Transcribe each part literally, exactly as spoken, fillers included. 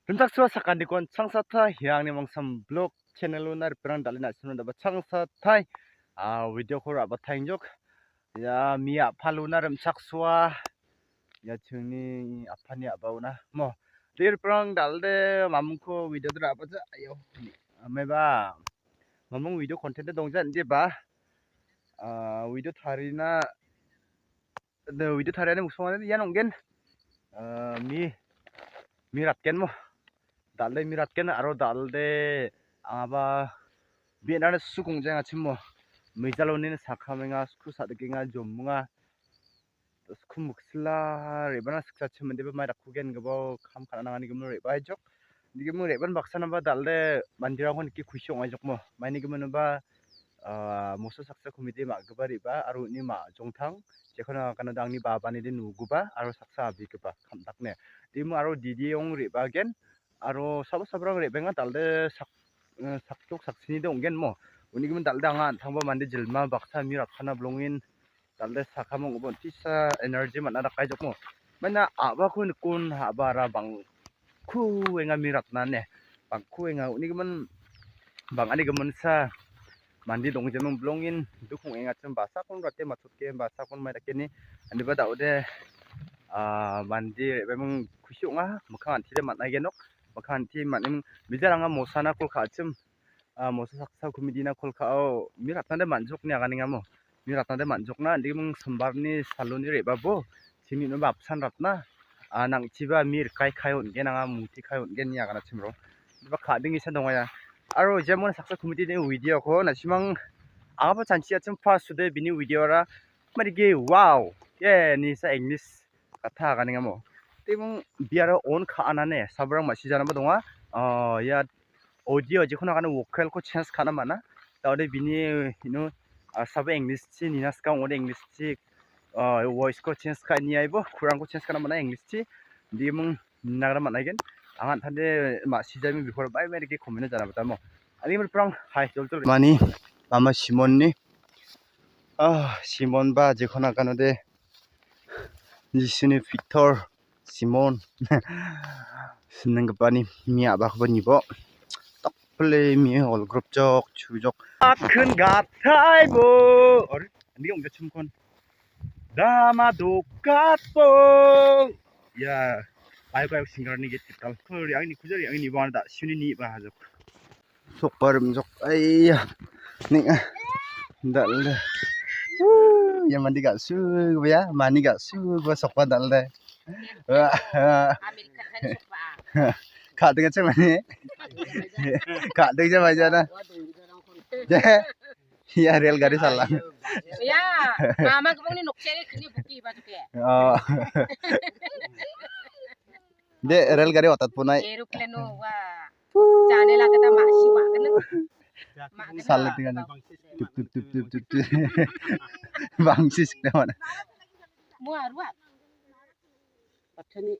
Rimchaksoa sakantikon changsatai, iangni mangsam blog channel-ona ripengrang dal·e na·simrang daba changsatai. Ah, video-ko ra·bataengjok. Ia mi a·palona rimchaksoa. Ia chingni apani a·baona. Mo, ripengrang dal·de mamungko video-de ra·baja. Ayo, ameba. Mamung video content-de dongja indiba. Ah, video tarina de, video tariani muksongan ian ong·gen. Ah, mi, mi ratgenmo. Dal·de mi ratgen aro dal·de angaba be·enrangni suk ong·jaengachimmo. Mijalonini sakamenga, sku sa·dikenga, jomunga. Sku miksila re·bana sikjachim indiba mai dakkugen gipao kam ka·na nanganigimin re·bahaijok. Indigimin re·ban baksanaba dal·de manderangko nike kusi ong·aijokmo. Mainigiminaba ah, moso saksa komiti ma·gipa re·baa aro uni ma·jongtang, jekon agana angni babanide nugipa aro saksa abigipa kam·dakne. Dimo aro didi ong re·bagen aro sabo sabrang re·benga dal·de sak-, eh, sakjok saksinide ong·gen mo. Unigimin dal·de anga an·tangba mande jilma baksa mi rakkana bilongin dal·de sakaming ong·gipa on·tisa energy man·a dakaijokmo. Maina a·bako nikon a·bara bang-, bangkuenga mi ratna ne. Bangkuenga unigimin bang·ani giminsa mande dongjaming bilongin duk ong·engachim basakon rate matchotgen, basakon mai dakeni. Indiba da·ode, ah, mande re·baiming kusi ong·a, mikkang an·tide man·aigenok, mikkang an·ti man·eming bijaranga mosana kol ka·achim. Ah, mosa saksa komidina kol ka·o mi ratnade man·jokni aganengamo. Mi ratnade man·jokna, indigimin simbarni saloni re·babo. Chini ino bapsan ratna. Ah, nang·chiba mi rikai kai on·gen anga muti kai on·gen ni aganachimro. Diba ka·dingisa dongaia. Aro jemon saksa komitini video-ko na·simang agaba chanchiachim first today bini video-ra. Madigi, wow. Ye, nisa English. Katha aganengamo. Tebong biaro on ka·anane, sabrang ma·sijanaba donga. Ah, ia audio jekon agane vocal-ko change ka·na man·a. Da·ode bini, you know, ah, sabo English-chi nina skang ode English-chi, ah, voice-ko change ka·niaibo, kurangko change ka·na man·a English-chi. Diming nina gita man·aigen. Ang an·tangde ma·sijami bihor bai bai dake comment-o janabatamo. Ani ripengrang, hai, jol jol. Mani, mama Simon-ni. Ah, Simon ba jekon aganode. Jisuni Pitor, Simon, sininggipani mi a·bakoba nibo. Tokpile mi olgrupjok, chujok. Akin gataibo. Ore, andi ong·jachimkon. Dama dokatbo. Ya, ayok ayok singarni get gital. Kori angni kujari angni bang da suni ni ba hajok. Sokbarim jok. Aiya. Ning, ah. Dal de. Wuh, ya mandi ga su ya, mani ga su gua sokba dal de. Wah, wah. Amerika kan sokba. Ka dengan cuma ni. Ka dengan cuma aja na. Ya, rel gari salah. Ya, mama kebong ni nokche kini buki ba tuke. Oh. De, rel gari otat punai. Aeroplane wa. Jane la kata ma siwa kena. Ma kena. Salah tinggal. Tup, tup, tup, tup, tup, tup. Bangsi sikna mana. Mua ruat. Patani.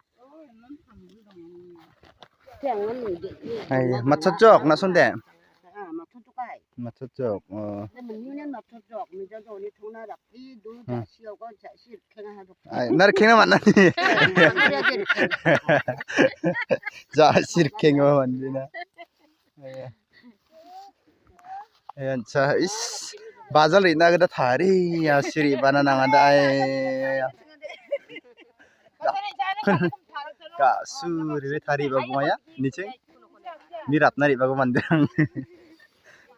Tiang ni. Ai, matsojok na sonde. Ah, matsojok ai. Matsojok. Oh. Ni menu ni matsojok, mi jajoni thongna rap. Hmm. Ai, narikengna man·ani. Ja·sirikeng ba mandina. Ai, an·cha, is, bajal re·na gita taria, siri bana nangada, ai. Ga·suri tariba bonga ia, niching. Mi ratna re·bako manderang.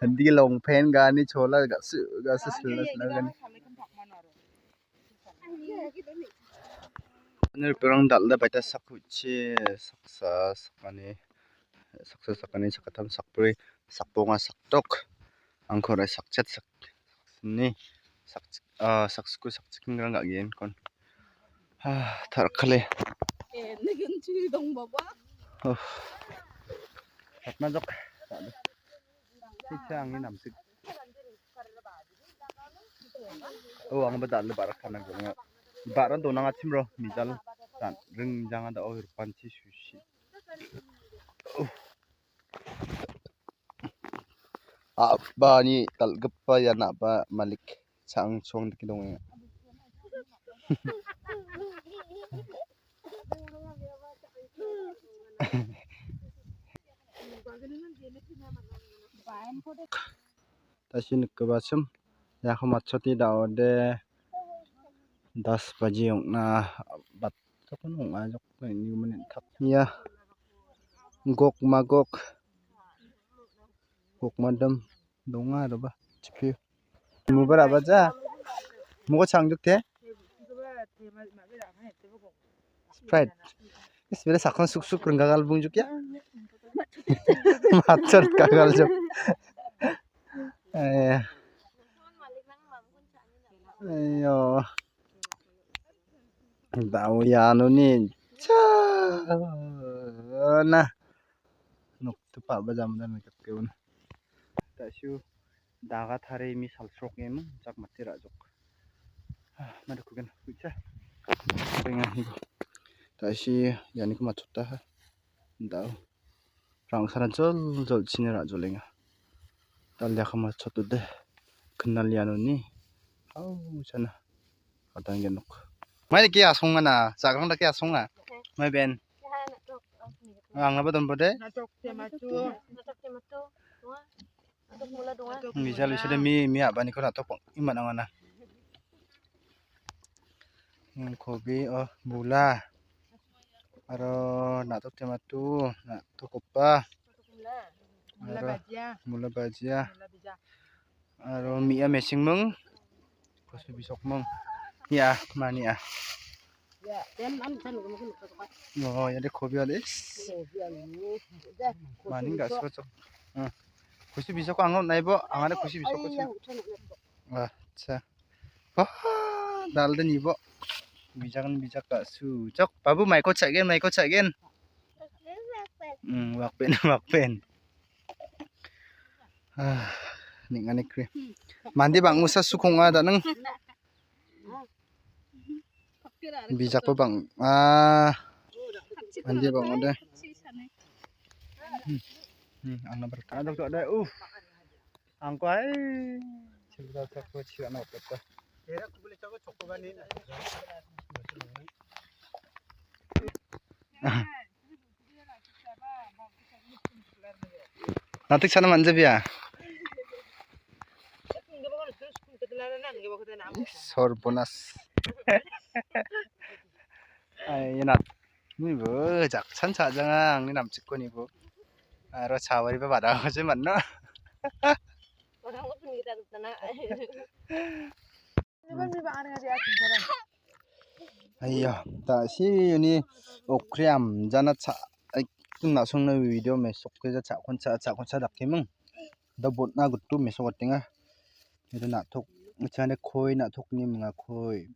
Handike longpen gani chola ga·su, ga·su silna sila gani. Ani ripengrang dal·da baita sakkuchi saksa sakani, saksa sakani, sakgittam, sakbri, sakbonga, sakdok, angkora sakchet, sak-, saksni, sak-, ah, sakskui, sakchikrang ga·genkon. Ah, tarkale. Eh, nagin chui dong baba. Oh. Satna jok. Sisa angin namsik. Oh, angba dal·e ba·ra ka·na gnang. Ba·ra donangachimro mijal dan ringjanga da·o rupanchi susi. Oh. A·bani dal·gipa ian a·ba malik cha·angchong dake dongenga. Tasi nikgipachim, iako matchotna da·ode das baji ong·na, bat-, jokon ong·a, jokon ong·a, jokon ong·a. Ia gok magok, gok madim donga aroba chipio. Mubara baja. Mugo changjok te. Sprite. Is bela sakon suksuk renggagal bungjok ya. Macet gagal jok. Eh. Ayo. Dao ianoni. Cha. Na. Noktopa ba jamdan nikatkeuna. Tasio daga tari mi salsrok emo jak mati ra·jok. Ah, mari kugen kucha. Penga higo. Tasi ianiko matchota. Dao. Rangsara jol jol chini ra·jolenga. Dal·iako matchotode. Knal ianoni. Au, sana. Adang genok. Mai dake asonga na. Jakrang dake asonga. Mai ben. Ang naba donbode. Natok tematu. Natok tematu. Donga. Natok mula donga. Bisa lusa de mi, mi aban iko natok pang. Iman angana. Hmm, kobi, oh, mula. Aro natok tematu, natok opa. Mula. Mula aro bajia. Mula bajia. Mula bajia. Aro mi·a mesing mung. Kosu bisok mung. Ni·a, mani·a. Oh, ya de kobi ade. Mani ga so chok. Hmm. Kosu bisok ang naibo, ang ade kosu bisok chok. Acha. Wah, dal de nibo. Bijak bijak ga su chok. Babu maiko chagen, maiko chagen. Hmm, wakpen, wakpen. Ah, ning·ani kri. Mande bang·usa sukonga da nang. Bijakba bang-, ah, mande bang·ode. Hmm, hmm, angna berkata. Uff. Angko ai. Chibra chakko chira na otoka. Natik sana manja bia. Is, sorbonas. Ai, nat. Ni bo jaksan sajanga angni namchikko ni bo. Aro chawari ba bada ko je manna. Aiya, ta si uni okriam jana cha, ekdum na·songna video mesok ke ja chakon cha, chakon cha dakeming. Da botna guttu mesok atenga. Ida na·tok, chane koi na·tokni minga koi.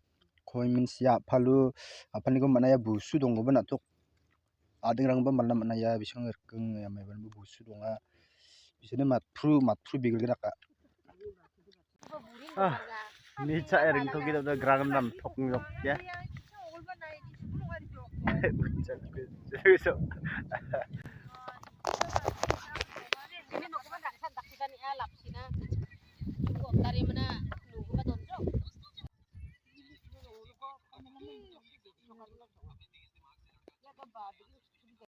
Koi means ya apalo, apaniko man·a ia busu donggipa na·tok. Adingrangba malna man·a ia bising riking ia maiba busu donga. Bisini matpru, matpru bigilgidaka. Ah, ni cha ering togi da grang nam tok nyok ya.